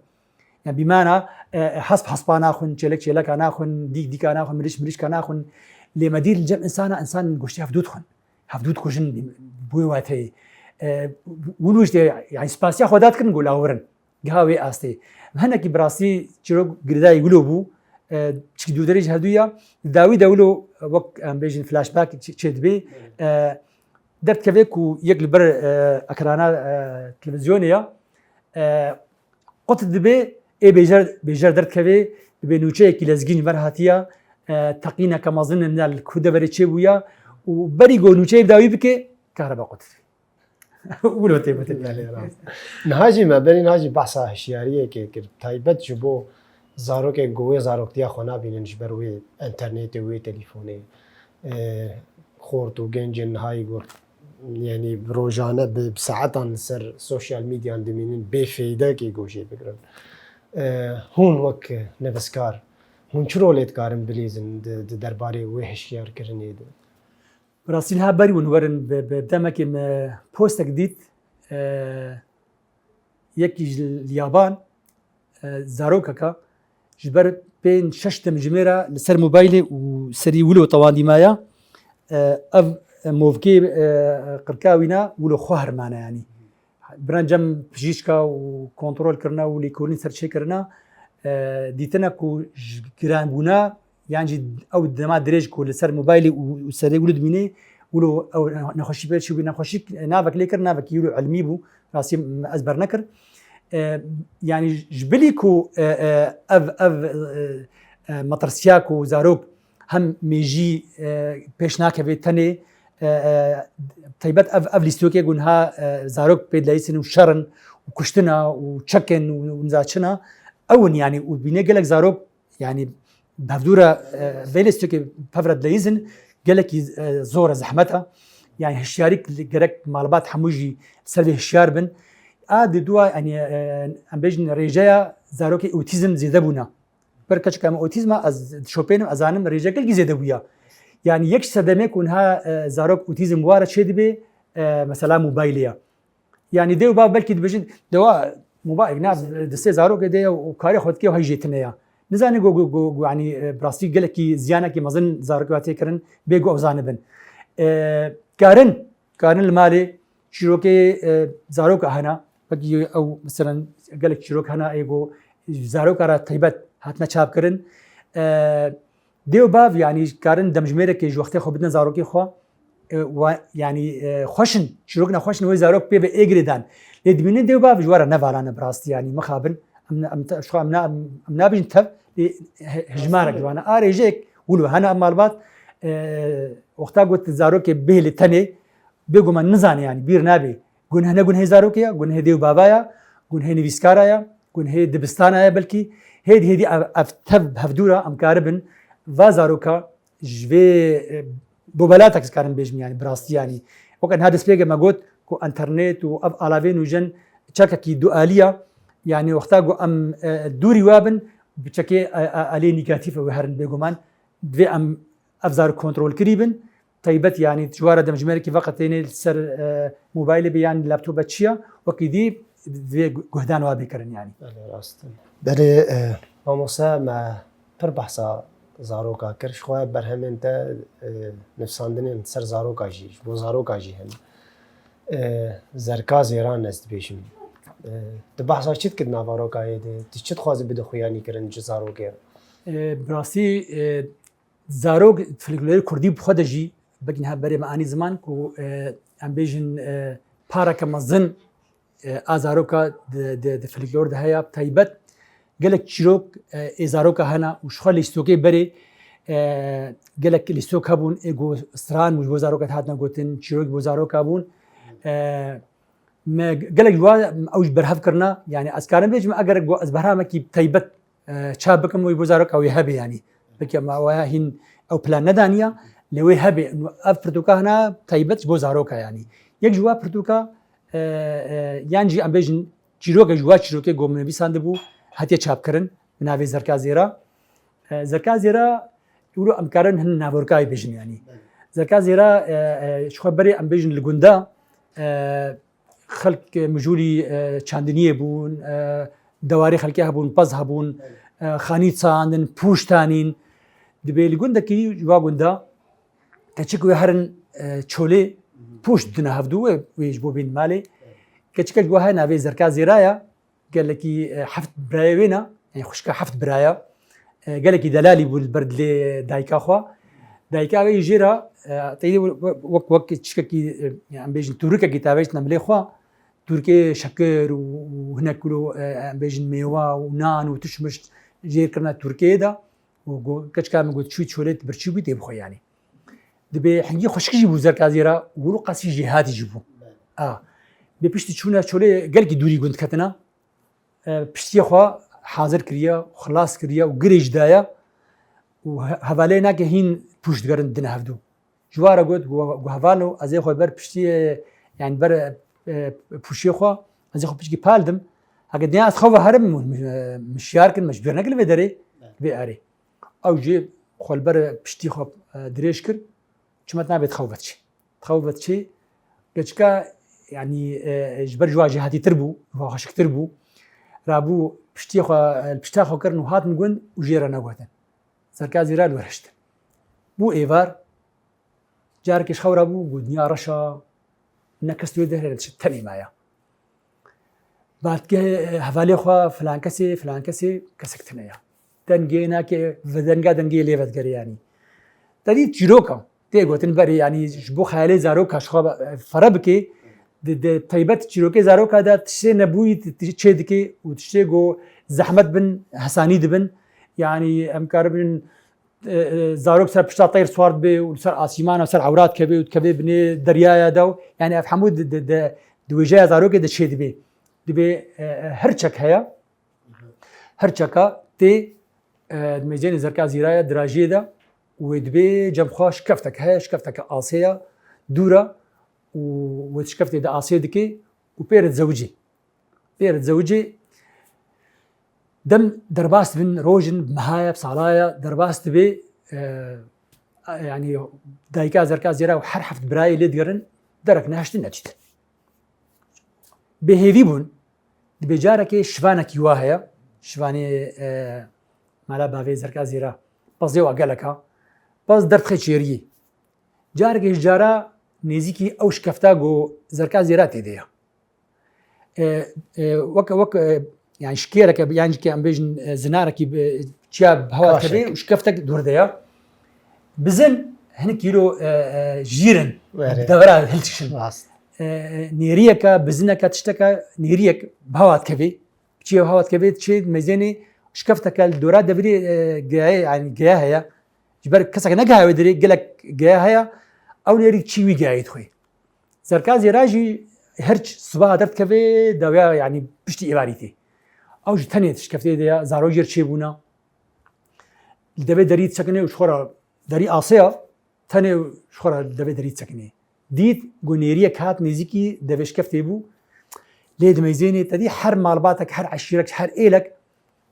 Yani bîmana, e, e, hesp hespa naxwin, çêlek çêleka naxwin, dîk dîka naxwin, mirîşk mirîşka naxwin. Lê me dît li cem însana, însan goştê hevdû dixwin. Hevdû dikujin, bi wê wateyê. E, wilo jî tê, yani spasiya xwe da dikirin ku lawir in. Giha wê astê. Hinekî bi rastî çîrok girêdayî wilo bû. E, çikî dûrdarî ji hevdû ya. Di dawî de wilo wek em bêjin flashback çê, çê dibê. E, derdikeve ku yek li ber, e, ekrana, e, televîzyonê ya. E, qut dibe, ê bêjer, bêjer derdikeve, dibê nûçeyekî lezgîn ver hatiya, e, teqîneke mezin li ku deverê çêbûya û berî ku nûçeyê bi dawî bike, kahreba qut dibe. Wilo tê gotin. Belê, rast. Niha jî me berî niha jî behsa hişyariyekê kir. Taybet ji bo zarokek ku wê zaroktiya xwe nabînin ji ber wê înternetê, wê telîfonê. E, xort û gencên niha yî ku, yanî rojane bi, bi saetan li ser sosyal medyan dimînin bê fêdekê ku jê bigirin. E, hûn wek nivîskar, hûn çi rolê dikarin bilîzin di, di derbarê wê hişyarkirinê de? Bi rastî niha berî hûn werin bi, bi demekê me postek dît, e, yekî ji li yaban, e, zarokeka ji ber pênc şeş demjimêra li ser mobaylê û serî wilo tewandî maya, e, ev movkê, e, qirka wîna wilo xwe hermane yanî. Biran cem pijîşka û kontrol kirina û lêkolîn ser çêkirina, e, dîtine ku ji giranbûna yan jî ew dema dirêj ku li ser mobaylê û, û serê wilo dimîne, wilo ew nexweşî pê çûbû, nexweşî navek lê kir, navekî wilo ilmî bû, rastî ez bernekir. E, yanî ji bilî ku, e, e, ev, ev, e, e, metirsiya ku zarok hem mêjî, e, pêş nakeve tenê, e, e, taybet ev, ev lîstokê ku niha, e, zarok pê dileyîsin û şer in û kuştina û çekin û, û niza çina, ew in yanî û dibîne gelek zarok, yanî bi hevdû re, e, vê lîstokê pev re dileyîzin gelekî, e, zor e, zehmet e. Yanî hişyarî gerek malbat hemû jî ser vê hişyar bin. A di dua, yanî, e, em bêjin rêjeya zarokê otîzm zêde bûna. Ber keçika me otîzma ez dişopênim, ez zanim rêje gelkî zêde bûya. Yanî yek sedemê ku niha, e, zarok otîzm ware çê dibe, e, mesela mobaylê ya. Yanî dê û bav belkî dibêjin, dewa mobayl nav distê zarokê de ye û karê xwe dike û hej jê tune ya. Nizane ku, ku, ku, ku, yanî, e, bi rastî gelekî ziyanekî mezin zarokê wa tê kirin, bê ku ew zanibin. E, karin, karin li malê çîrokê, e, zaroka hene, wekî ew, meselen, gelek çîrok hene, ê ku zaroka re taybet hatine çapkirin. E, dê û bav, yanî, karin demjimêrekê ji wextê xwe bidine zarokê xwe, e, wa-, yanî, e, xweş in, çîrokna xweş in, wê zarok pê ve ê girêdan. Lê dibînin dê û bav ji we re ne vala ne bi rastî, yanî, mixabin, em ne, em te-, ji xwe em na-, em, em nabêjin tev, lê he-, hejmarek ji wan e. A rêjeyek wilo hene em malbat, e, wexta got zarokê bihêle tenê, bêguman nizane, yanî, bîr nabe. Guneh ne gunehê zarokê ya, gunehê dê û bava ya, gunehê nivîskara ya, gunehê dibistana ya belkî. Hêdî hêdî ev, ev tev bi hevdû re em karibin va zaroka ji vê, e, bobelatek, ez karim bêjim, yanî bi rastî, yanî weke niha destpêkê me got ku enternet û ev alavên nûjen çekekî dualî ya, yanî wexta ku em, e, dûrî wa bin, bi çekê, e, e, alê negatîf ew ê herin bêguman, divê em ev zarok kontrolkirî bin. Taybet, yanî ji wa re demjimêrekî veqetênê li ser, e, mobaylê be yan laptopa çi ya, wekî dî divê guhdan wa bê kirin, yanî. Belê, rast e. Belê, e, Mamoste, me pir behsa zaroka kir. Ji xwe berhemên te, e, nivîsandinên ser zaroka jî, ji bo zaroka jî hene. E, Zerka Zêran ez dibêjim. E, tu behsa çi dikî di nava rokayê de? Tu çi dixwazî bide xuyanî kirin ji zarokê? E, bi rastî, e, zarok folklorê kurdî bi xwe de jî, belkî niha berê me anî ziman ku, e, em bêjin, e, pareke mezin, e, a zaroka di, di, di folklor de heye, taybet gelek çîrok, e, ê zaroka hene û ji xwe lîstokê berê, e, gelek lîstok hebûn, ê ku stran û ji bo zaroka hatine gotin, çîrok bo zaroka bûn. E, me gelek ji wa ew ji berhev kirina, yanî ez karim bêjim, eger ku ez berhemekî taybet, e, çap bikim, wê bo zaroka wê hebe, yanî. Belkî me waya hîn ew plan nedaniya, lê wê hebe. Ev pirtûka hene taybet ji bo zaroka, yanî. Yek ji wa pirtûka, e, e, yan jî em bêjin çîroke ji wa çîrokê ku min nivîsandibû hatiye çapkirin, bi navê Zerka Zêra. E, Zerka Zêra, wilo em karin hin navorkayê bêjin, yanî. Belê. Zerka Zêra, e, e, ji xwe berê em bêjin li gunda, e, xelk, e, mijûlî, e, çandiniyê bûn, e, dewarê xelkê hebûn, pez hebûn, Belê. E, xanî çandin, pûşt anîn. Dibê li gundekî ji wa gunda keçik wê herin, e, çolê, Hı hı. pûşt didine hevdû, wê, wê ji bo bên malê. Belê. Keçike ji wa heye navê Zerka Zêra ya. Gelekî, e, heft birayê wê ne, yani xwişka heft biraya. E, gelekî delalî bû li ber dilê dayika xwe. Dayika wê jê re, e, teyî wek, wek, wek çikekî, e, em bêjin tûrikekî tavêjtine milê xwe. Tûrikê şekir û, û hinek kilo, e, em bêjin mêwe û nan û tişmiş jêr kirine tûrikeyê de. Û go-, keçika min got, çû çolê birçî bû tê bixwe, yanî. Dibê hingî xweşik jî bû Zerka Zêra, wilo qasî jêhatî jî bû. Belê. A. Bê piştî çûne çolê gelkî dûrî gund ketine. E, piştiyê xwe hazir kiriye, xilas kiriye û girê jî daye. Û he-, hevalê nake hîn pûş digerin dine hevdû. Ji wa re got, gu, gu hevalo, ez ê xwe ber piştiyê, yani ber, e, pûşiyê xwe, ez ê xwe piçkî pal dim. Heke dinya ez xew ve herim, min, min, e, min şiyar kin, me ji bîr nekir li vê derê, Belê. vê erê. Ew jî xwe li ber piştî xwe, e, dirêj kir, çima nabê dixew ve diçê. Dixew ve diçê, keçika, yanî, e, ji ber ji wa jêhatîtir bû, ji wa xweşiktir bû. Rabû piştî xwe, e, li pişta xwe kirin û hatin gund û jê re negotin. Zerka Zêra li wir hiştin. Bû êvar, carekê ji xew rabû, got, dinya reş a, ne kes wê derê diçe, tenê maye. Ba dike, e, hevalê xwe, filan kesê, filan kesê, kesek tune ya. Dengê nake, ve denga dengê lê vedigere, yanî. Te dît çîroka, tê gotin berê, yanî ji bo xeyalê zaroka ji xwe, e, fere bike, di, di taybet çîrokê zaroka de tiştê nebûyî ti-, ti-, çê dike û tiştê ku zehmet bin, hesanî dibin. Yanî em karibin e, e, zarok ser pişta teyr siwar dibe û li ser asîmana, ser ewra dikeve û dikeve binê deryaya de û, yani ev hemû di, di, di, di wêjeya zarokê de çê dibe. Dibe, e, e, hirçek heye. Hirçeka tê, e, di mêzênê Zerka Zîraya dirajiyê de û wê dibe cem xwe şikeftek heye, şikefteke asê ya, dûr e û wê di şikeftê de asê dike û pê re dizewicê. Pê re dizewicê. Dem derbas dibin, rojin, bi meha ye, bi sala ye, derbas dibe, e, yanî dayika Zerka Zêra û her heft birayê lê digerin, derek nehiştin nedîtin. Bêhêvî bûn, dibê carekê şivanekî wa heye, şivanê, e, mala bavê Zerka Zêra, pezê wa gelek a, pez derdixê çêriyê. Carekê ji cara nêzîkî ew şikefta ku Zerka Zêra tê de ye. E, e, wek, wek, e, yani şikêreke, yani ki em bêjin, e, zinarekî bi, çiya bi hewa Kaşek. Tevê û şikeftek dûr de ya. Bizin hinek kîlo, e, e, jîrin, Were. Devera hiltişin. Rast. E, e, nêriyeke, bizineke, tişteke, nêriyek bi hewa dikevê. Çiya bi hewa dikevê, çê meyzênê şikefteke li dora devirê, e, geyayê, yani geya heye. Ji ber keseke negeha wê dirê, gelek geya heye, ew nêrî çî wî geyayê dixwê. Zerka Zêra jî her ç-, sibaha derdikeve dawiya, yanî piştî êvarî tê. Ew ji tenê şikeftê de ya, zarok jê çêbûna. Li devê derî disekine û ji xwe re derî aseya, tenê ji xwe re li devê derî disekine. Dît ku nêriyek hat nêzîkî devê şikeftê bû. Lê dimeyzênê te dî her malbatek, her eşîrek, her êlek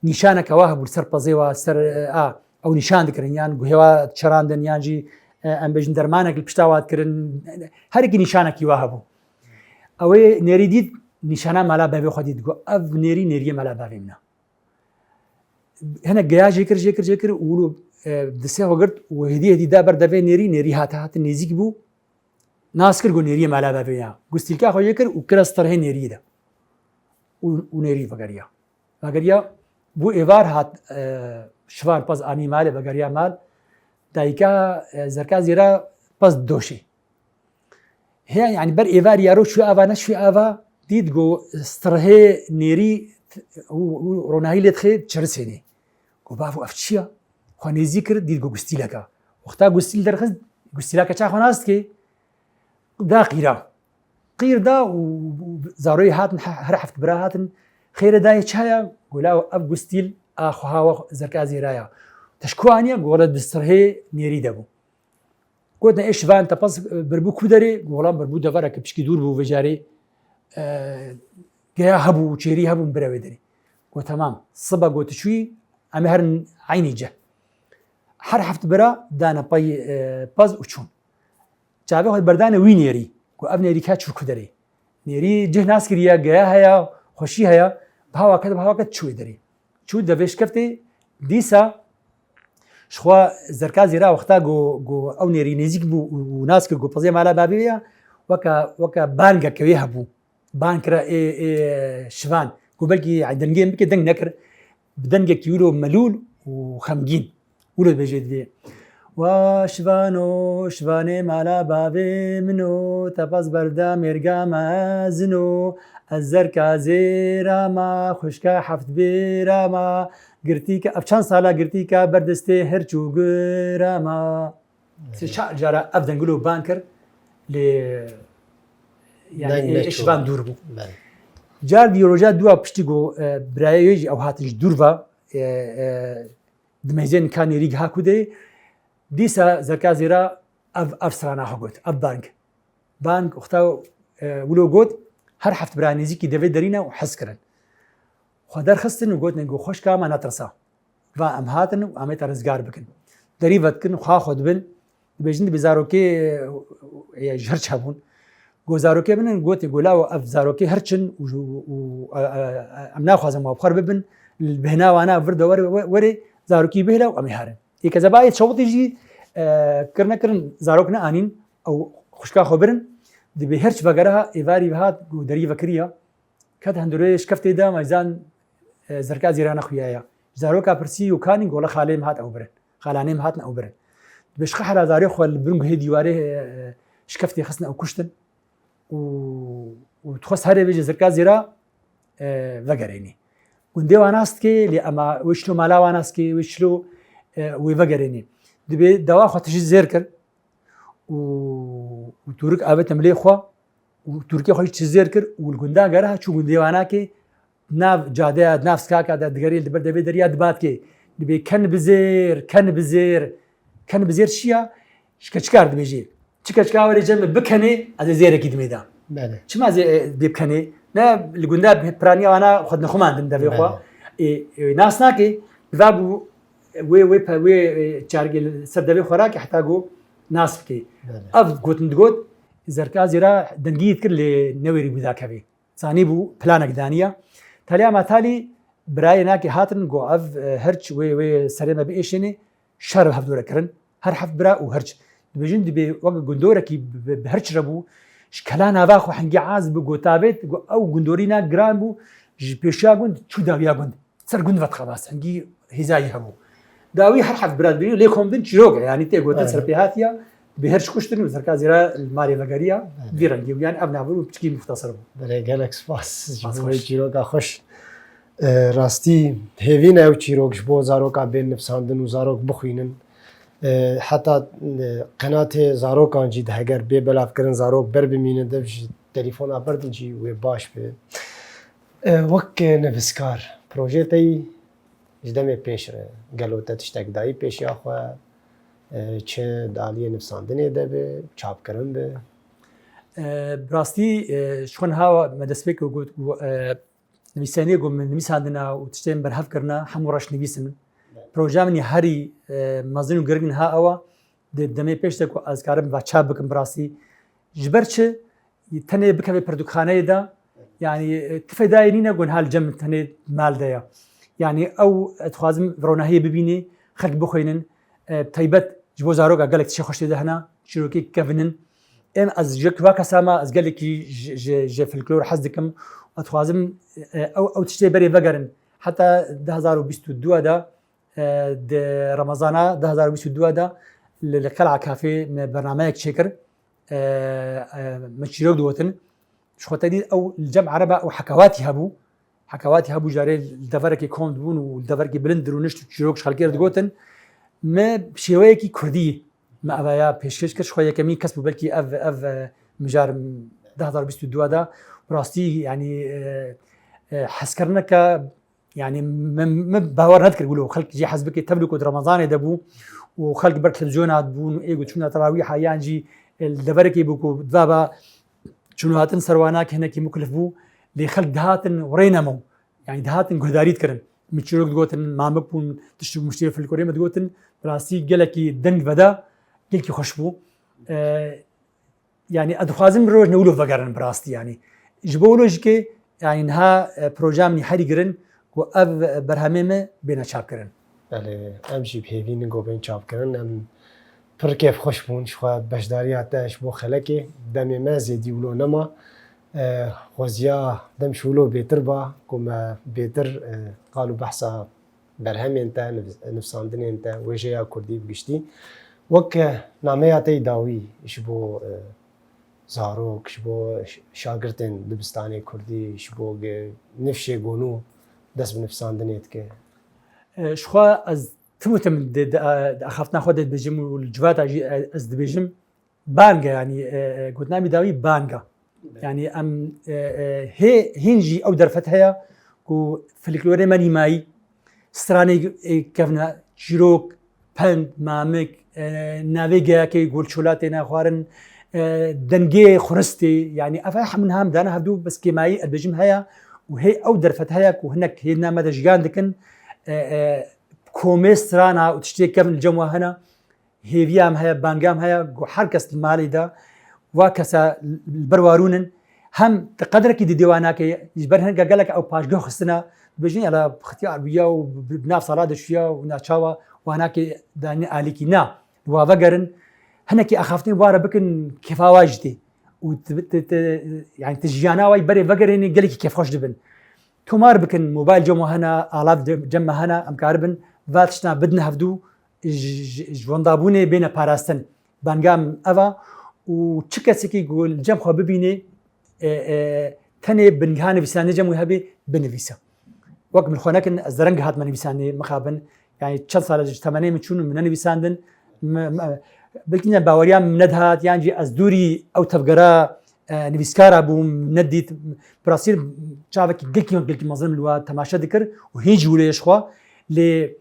nîşaneke wa hebû li ser pezê wa, ser, e, a, ew nîşan dikirin, yan guhê wa çerandin, yan jî, e, em bêjin dermanek li pişta wa dikirin, her yekî nîşanekî wa hebû. Ew ê nêrî dît, nîşana mala bavê xwe dît, got, "Ev nêrî, nêriyê mala bavê min e." Hinek geya jê kir, jê kir, jê kir û wilo, e, distê xwe girt û hêdî hêdî da ber devê nêrî, nêrî hate, hate nêzîk bû. Nas kir ku nêriyê mala bavê ya. Gustîlka xwe yê kir û kira stirhê nêriyê de. Û, û nêrî vegeriya. Vegeriya, bû êvar hat, e, şivan pez anî malê, vegeriya mal. Dayika, e, Zerka Zêra pez doşê. Hê, yani ber êvar ya ro çû ava, ne çû ava, dît ku stirhê nêrî t-, û, û ronahî lê dixê çirisênê. Got, "Bavo, ev çi ya?" Xwe nêzî kir, dît ku gustîlek e. Wexta gustîl derxist, gustîla keça xwe nas dike, da qîra. Qîr da û, û zaroyê hatin, he-, her heft bira hatin. "Xêre dayê çi heye?" Got, "Lawo, ev gustîl a xweha we Zerka Zêra ya." "Te ji ku aniye?" Got, "Wele di stirhê nêrî de bû." Gotin, "Ê şivan te pez birbû ku derê?" Got, "Wela birbû devereke pişkî dûr bû vê carê. E, geya hebû û çêrî hebûn bire wê derê." Got, "Temam, sibe got tu çûyî, em ê herin eynî cih." Her heft bira dane pey, e, pez û çûn. Çavê xwe berdane wî nêrî. Got, "Ev nêrî ka çû ku derê?" Nêrî cih nas kiriye, geya heye, xweşî heye. Bi hewa ket, bi hewa ket çû wê derê. Çû devê şikeftê, dîsa ji xwe Zerka Zêra wexta ku, ku ew nêrî nêzîk bû û, û nas kir ku pezê mala bavê ya, weke, weke bangeke wê hebû. Bang kira ê, ê şivan. Ku belkî, yani, dengê bike, deng nekir. Bi dengekî wilo melûl û xemgîn. Wilo dibêje divê. "Wa şivano, şivanê mala bavê min o, te pez berda mêrga mezin o, ez Zerka Zêra ma, xwişka heft bêra ma, girtîka, ev çend sala girtîka berdestê hirç û gira ma." Sê çar cara ev dengilo ban kir, lê, yani, Deng ê, neçû. Şivan dûr bû. Belê. Car dî roja dûa piştî ku, e, birayê wê jî ew hatin ji dûr ve, e, e, dimeyzên ka nêrî giha ku de, dîsa Zerka Zêra ev, ev strana xwe got, ev bang. Bang, wexta, e, wilo got, her heft bira nêzîkî devê derîne û hez kirin. Xwe derxistin û gotin, got, "Xweşka me netirsa. Va em hatin û em ê te rizgar bikin." Derî vedikin, xwe xwe dibin. Dibêjin, dibê zarokê, e, ji hirç hebûn. Got, "Zarokê min in?" Gotê, got, "Lawo, ev zarokê hirç in û, û, û, e, e, e, em naxwazin wan bi xwe re bibin. Li bêhna wana vir de were, we-, werê zarokî bihêle û em ê herin." Ê kezeba yê çewitî jî, e, kir nekirin, zarok neanîn, ew xwişka xwe birin. Dibê hirç vegere ha, êvarî hat, got, "Derî vekiriya." Ket hundirê şikeftê de, meyzan, e, Zerka Zêra nexuyaye. Ji zaroka pirsî û kanî, gola xalê min hat ew birin. Xalanê min hatin ew birin. Dibê ji xehra zarê xwe li bin guhê dîwarê, e, şikeftê xistin ew kuştin. Û, û dixwest herê vêjê Zerka Zêra, e, vegerênê. Gundê wan nas dike, lê ema wê çilo mala wan nas dike, wê çilo, e, wê vegerênê. Dibê dewa xwe tijî zêr kir. û, û tûrik avête milê xwe û tûrikê xwe jî çi zêr kir û li gundan geriha çû gundê Wanakê, nav cadeya, nav sikaka de digerî, li ber devê derya dibatkê. Dibê ken bizêr, ken bizêr, ken bizêr çi ya? Ji keçika re dibêjê. Çi keçika were cem min bikenê, ez ê zêrekî dimê da. Belê. Çima zê-, dê bikenê? Ne li gunda piraniya wana xwe dinixumandin devê xwe. Belê. Ê, ê, nas nake, biva bû wê, wê pe-, wê, ê, çargê li ser devê xwe rake heta ku nas bike. Belê. Ev gotin digot, Zerka Zîra dengî dikir lê newêrî bû dakevê. Zanî bû planek daniya. Talî ama talî birayê nake hatin, got ev, e, hirç wê, wê serê me biêşêne, şer hevdû re kirin. Her heft bira û hirç. Dibêjin dibê wek gundorekî bi, bi, bi hirç re bû. Ji kela nava xwe hingî az bû, gotabêt, got ew gundorîna giran bû, ji pêşiya gund çû dawiya gund. Ser gund ve dixebas, hingî hêzayî hebû. Dawî her heft bira dibêjin, lê kom din çîrok e, yanî tê gotin. Aynen. Serpêhatiya, bi hirç kuştin û Zerka Zîra li malê vegeriya, aynen, vî rengî bû. Yanî ev navbûn piçkî muxtasir bû. Belê, gelek spas ji bo vê çîroka xweş. E, rastî hêvî ne ew çîrok ji bo zaroka bên nivsandin û zarok bixwînin. E, heta, e, qenatê zarokan jî de heger bê belavkirin zarok ber bimînin, dev ji telefona berdin jî wê baş be. E, wek nivîskar, projeyê te yî ji demê pêş re gelo te tiştek dayî pêşiya xwe, e, çi di aliyê nivsandinê de be, çapkirin be? E, bi rastî, e, ji xwe niha me destpêk got, got, e, nivîsaniyê ku min nivîsandina û tiştên berhev kirina, hemû reş nivîs in. Projeya min ya herî, e, mezin û girîng niha ew e, di demê pêş de ku ez karim va çap bikim bi rastî. Ji ber çi? Tenê bikeve pirtûkxaneyê de, yanî, e, ti fedayê nîne ku niha li cem tenê mal de ye. Yanî ew, e, dixwazim ronahiyê bibînê, xelk bixwînin, e, taybet ji bo zaroka gelek tiştê xweş tê de hene, çîrokê kevin in. Em ez ji wa kesa me, ez gelekî ji, ji, ji folklor hez dikim. Ez dixwazim, e, ew, ew tiştê berê vegerin. Heta du hezar û bîst û du de, e, di Remezana du hezar û bîst û du de li, li Qel'a Kafê me bernameyek çêkir. E, e, me çîrok digotin. Ji xwe te dît ew li cem ereba ew hekawatî hebû. Hekawatî hebû, carê li deverekê kom dibûn û li deverekê bilind dirûnişt û çîrok ji xelkê re digotin. Me bi şêweyekî kurdî me evaya pêşkêş kir. Ji xwe yekemîn kes bû, belkî ev, ev, e, mijar du hezar û bîst û du de. Bi rastî, yanî, e, e, hezkirineke, yanî min, min bawer nedikir wilo xelk jê hez bike. Tevlî ku di Remezanê de bû û xelk ber televîzyona dibûn û ê ku çûna terawîha yan jî, e, li deverekê bû ku divaba çûn û hatin ser wana ki hinekî muklif bû, lê xelk dihatin û rê nemo. Yanî dihatin guhdarî dikirin. Min çîrok digotin, mamik bûn, tişt û muştê folklorê me digotin. Bi rastî gelekî deng veda, gelkî xweş bû. E, yanî ez dixwazim roj ne wilo vegerin bi rastî yanî. Ji bo wilo jî ke, yanî niha, e, projeya min herî girin ku ev, e, berhemê me bêne çapkirin. Belê, em jî bi hêvî nin ku bên çapkirin. Em pir kêfxweş bûn ji xwe beşdariya te ji bo xelekê. Demê me zêdî wilo nema. E, xweziya dem ji wilo bêtir ba, ku me bêtir, e, qal û behsa berhemên te, niv-, nivsandinên te, wêjeya kurdî bi giştî. Wek, e, nameya te yî dawî ji bo, e, zarok, ji bo ş-, şagirtên dibistanê kurdî, ji bo ge-, nifşê gonû dest bi nivsandinê dike? E, ji xwe ez tim û tim di, di, di axaftina xwe de dibêjim û li civata jî, e, ez dibêjim, bang e, yanî, e, e, gotina min dawî bang e. Belê. Yanî em, e, e, hê, hîn jî ew derfet heye ku folklorê me nîmayî, stranê, e, kevne, çîrok, pend, mamik, e, navê geyakê gol çola têne xwarin, e, dengê xuristê, yanî ev hemû niha em dane hevdû, bes kêmayî ez dibêjim heye û hê ew derfet heye ku hinek hê di nav me de jiyan dikin, e, e, komê strana û tiştê kevn li cem we hene, hêviya em heye, banga em heye ku her kes li malê de wa kesa li ber wa rûnin, hem di qedrekî didê wa nake, ji ber hinga gelek ew paşguh xistine, dibêjin, yala xitiyar bûya û bi, bi nav sala de şûya û naçawa wa nake danîn alîkî. Na, li wa vegerin, hinekî axaftinên wa re bikin, kêfa wa jî tê. Û ti, ti, ti, yanî ti jiyana wa yî berê vegerênê gelekî kêfxweş dibin. Tomar bikin, mobayl cem we hene, alav de-, cem me hene, em karibin va tiştna bidin hevdû, ji, ji, ji wendabûnê bêne parastin. Banga min ev a û çi kesekî ku li cem xwe bibînê, e, e, tenê bingeha nivîsandinê cem wî hebê, binivîse. Wek min xwe nekin, ez dereng hatime nivîsandinê, mixabin. Yanî çend sal e ji temenê min çûn û min nenivîsandin. Me, me, belkî ne baweriya min nedihat, yan jî ez dûrî ew tevgera, e, nivîskara bûm, nedît. Bi rastî çavekî gelkî, gelkî mezin li wa temaşe dikir û hîn jî wilo ye ji xwe. Lê,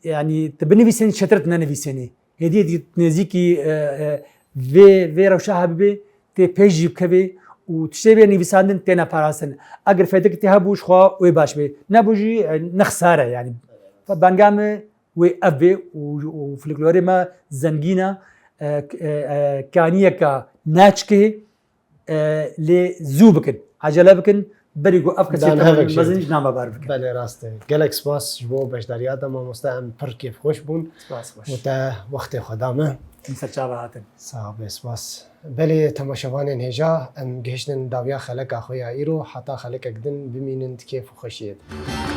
yanî, tu binivîsênî çêtir tu nenivîsênî. Hêdî hêdî nêzîkî, e, e, vê, vê rewşa hebibê, tê pêş jî bikevê û tiştê bê nivîsandin têne parastin. Eger fêdek tê hebû ji xwe wê baş bê. Nebû jî, e, ne xisare yani. Banga me wê ev bê û, û folklorê me zengîn e, e, k-, e, e, kaniyeke naçikê, e, lê zû bikin, ecele bikin, berî ku ev kesê Dan temenê hevek jê. Mezin ji name ber bikin. Belê, rast e. Gelek spas ji bo beşdariya te mamoste, em pir kêfxweş bûn. Spas, xweş. Û te wextê xwe da me. Min ser çava hatin. Sağ be, spas. Belê temaşevanên hêja, em gihiştin dawiya xeleka xwe ya îro, heta xelekek din bimînin di kêf û xweşiyê de.